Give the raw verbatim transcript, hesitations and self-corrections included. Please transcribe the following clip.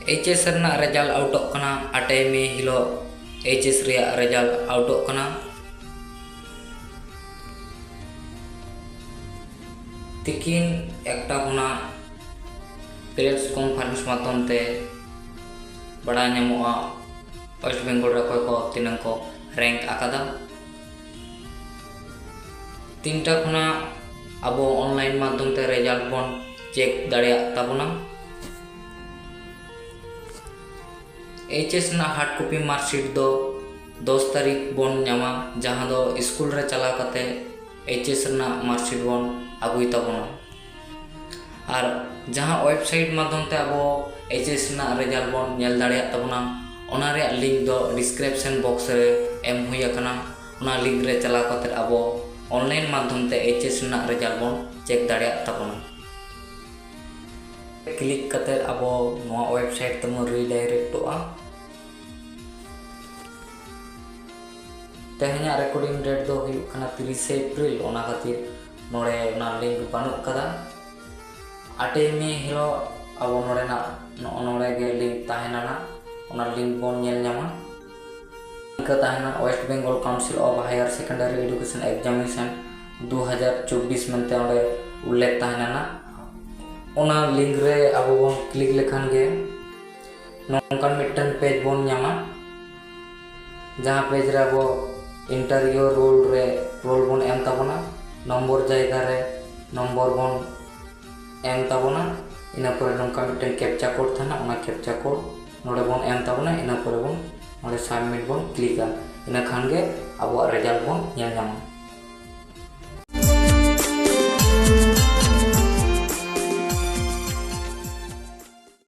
H S ᱨᱮᱱᱟᱜ result ᱟᱣᱩᱴᱚᱜ ᱠᱟᱱᱟ᱾ ᱟᱴᱮᱭ ᱢᱮ ᱦᱤᱞᱳᱜ ᱮᱭᱤᱪ ᱮᱥ ᱨᱮᱭᱟᱜ ᱨᱮᱡᱟᱞᱴ ᱟᱣᱩᱴᱚᱜ ᱠᱟᱱᱟ᱾ ᱛᱤᱠᱤᱱ ᱮᱠᱴᱟ ᱠᱷᱚᱱᱟᱜ ᱯᱨᱮᱥ ᱠᱚᱱᱯᱷᱟᱨᱮᱱᱥ ᱢᱟᱫᱽᱫᱷᱚᱢ ᱛᱮ ᱵᱟᱲᱟᱭ ᱧᱟᱢᱚᱜᱼᱟ ᱳᱭᱮᱥᱴ ᱵᱮᱝᱜᱚᱞ ᱨᱮ ᱚᱠᱚᱭ ᱠᱚ ᱛᱤᱱᱟᱹᱝ ᱠᱚ ᱨᱮᱝᱠ ᱟᱠᱟᱫᱟ᱾ ᱛᱤᱱᱴᱟ ᱠᱷᱚᱱᱟᱜ ᱟᱵᱚ ᱚᱱᱞᱟᱭᱤᱱ ᱢᱟᱫᱽᱫᱷᱚᱢ ᱛᱮ ᱨᱮᱡᱟᱞᱴ ᱵᱚᱱ ᱪᱮᱠ ᱫᱟᱲᱮᱭᱟᱜ ᱛᱟᱵᱚᱱᱟ᱾ ᱮᱭᱤᱪ ᱮᱥ ᱨᱮᱱᱟᱜ ᱦᱟᱨᱰ ᱠᱚᱯᱤ ᱢᱟᱨᱠᱥᱤᱴ ᱫᱚ ᱫᱚᱥ ᱛᱟᱹᱨᱤᱠᱷ ᱵᱚᱱ ᱧᱟᱢᱟ, ᱡᱟᱦᱟᱸ ᱫᱚ ᱥᱠᱩᱞ ᱨᱮ ᱪᱟᱞᱟᱣ ᱠᱟᱛᱮ ᱮᱭᱤᱪ ᱮᱥ ᱨᱮᱱᱟᱜ ᱢᱟᱨᱠᱥᱤᱴ ᱵᱚᱱ ᱟᱹᱜᱩᱭ ᱛᱟᱵᱚᱱᱟ᱾ ᱟᱨ ᱡᱟᱦᱟᱸ ᱳᱭᱮᱵᱽᱥᱟᱭᱤᱴ ᱢᱟᱫᱽᱫᱷᱚᱢ ᱛᱮ ᱟᱵᱚ ᱮᱭᱤᱪ ᱮᱥ ᱨᱮᱱᱟᱜ ᱨᱮᱡᱟᱞᱴ ᱵᱚᱱ ᱧᱮᱞ ᱫᱟᱲᱮᱭᱟᱜ ᱛᱟᱵᱚᱱᱟ, ᱚᱱᱟ ᱨᱮᱭᱟᱜ ᱞᱤᱝᱠ ᱫᱚ ᱰᱤᱥᱠᱨᱤᱯᱥᱚᱱ ᱵᱚᱠᱥ ᱨᱮ ᱮᱢ ᱦᱩᱭ ᱟᱠᱟᱱᱟ᱾ ᱚᱱᱟ ᱞᱤᱝᱠ ᱨᱮ ᱪᱟᱞᱟᱣ ᱠᱟᱛᱮ ᱟᱵᱚ ᱚᱱᱞᱟᱭᱤᱱ ᱢᱟᱫᱽᱫᱷᱚᱢ ᱛᱮ ᱮᱭᱤᱪ ᱮᱥ ᱨᱮᱱᱟᱜ ᱨᱮᱡᱟᱞᱴ ᱵᱚᱱ ᱪᱮᱠ ᱫᱟᱲᱮᱭᱟᱜ ᱛᱟᱵᱚᱱᱟ᱾ ᱠᱞᱤᱠ ᱠᱟᱛᱮ ᱟᱵᱚ ᱱᱚᱣᱟ ᱳᱭᱮᱵᱽᱥᱟᱭᱤᱴ ᱛᱮᱵᱚᱱ ᱨᱤᱰᱟᱭᱨᱮᱠᱴᱚᱜᱼᱟ᱾ ᱛᱮᱦᱮᱧᱟᱜ ᱨᱮᱠᱚᱨᱰᱤᱝ ᱰᱮᱴ ᱫᱚ ᱦᱩᱭᱩᱜ ᱠᱟᱱᱟ ᱛᱤᱨᱤᱥᱮ ᱮᱯᱨᱤᱞ, ᱚᱱᱟ ᱠᱷᱟᱹᱛᱤᱨ ᱱᱚᱰᱮ ᱚᱱᱟ ᱞᱤᱝᱠ ᱵᱟᱹᱱᱩᱜ ᱠᱟᱫᱟ᱾ ᱟᱴᱮᱭ ᱢᱮ ᱦᱤᱞᱳᱜ ᱟᱵᱚ ᱱᱚᱰᱮᱱᱟᱜ ᱱᱚᱜᱼᱚ ᱱᱚᱰᱮ ᱜᱮ ᱞᱤᱝᱠ ᱛᱟᱦᱮᱱᱟ ᱱᱟᱜ, ᱚᱱᱟ ᱞᱤᱝᱠ ᱵᱚᱱ ᱧᱮᱞ ᱧᱟᱢᱟ᱾ ᱱᱤᱝᱠᱟᱹ ᱛᱟᱦᱮᱱᱟ West Bengal Council of Higher Secondary Education Examination ᱫᱩ ᱦᱟᱡᱟᱨ ᱪᱚᱵᱵᱤᱥ ᱢᱮᱱᱛᱮ ᱚᱸᱰᱮ ᱩᱞᱞᱮᱠᱷ ᱛᱟᱦᱮᱱᱟ ᱱᱟᱜ᱾ ᱚᱱᱟ ᱞᱤᱝᱠ ᱨᱮ ᱟᱵᱚ ᱵᱚᱱ ᱠᱞᱤᱠ ᱞᱮᱠᱷᱟᱱ ᱜᱮ ᱱᱚᱝᱠᱟᱱ ᱢᱤᱫᱴᱟᱝ ᱯᱮᱡᱽ ᱵᱚᱱ ᱧᱟᱢᱟ, ᱡᱟᱦᱟᱸ ᱯᱮᱡᱽ ᱨᱮ ᱟᱵᱚ ᱤᱱᱴᱟᱨ ᱤᱭᱳᱨ ᱨᱳᱞ ᱨᱮ ᱨᱳᱞ ᱵᱚᱱ ᱮᱢ ᱛᱟᱵᱚᱱᱟ, ᱱᱚᱢᱵᱚᱨ ᱡᱟᱭᱜᱟ ᱨᱮ ᱱᱚᱢᱵᱚᱨ ᱵᱚᱱ ᱮᱢ ᱛᱟᱵᱚᱱᱟ᱾ ᱤᱱᱟᱹ ᱯᱚᱨᱮ ᱱᱚᱝᱠᱟ ᱢᱤᱫᱴᱟᱝ ᱠᱮᱯᱪᱟ ᱠᱳᱰ ᱛᱟᱦᱮᱱᱟ, ᱚᱱᱟ ᱠᱮᱯᱪᱟ ᱠᱳᱰ ᱱᱚᱰᱮ ᱵᱚᱱ ᱮᱢ ᱛᱟᱵᱚᱱᱟ᱾ ᱤᱱᱟᱹ ᱯᱚᱨᱮ ᱵᱚᱱ ᱱᱚᱰᱮ ᱥᱟᱵᱢᱤᱴ ᱵᱚᱱ ᱠᱞᱤᱠᱟ᱾ ᱤᱱᱟᱹ ᱠᱷᱟᱱ ᱜᱮ ᱟᱵᱚᱣᱟᱜ ᱨᱮᱡᱟᱞᱴ ᱵᱚᱱ ᱧᱮᱞ ᱧᱟᱢᱟ᱾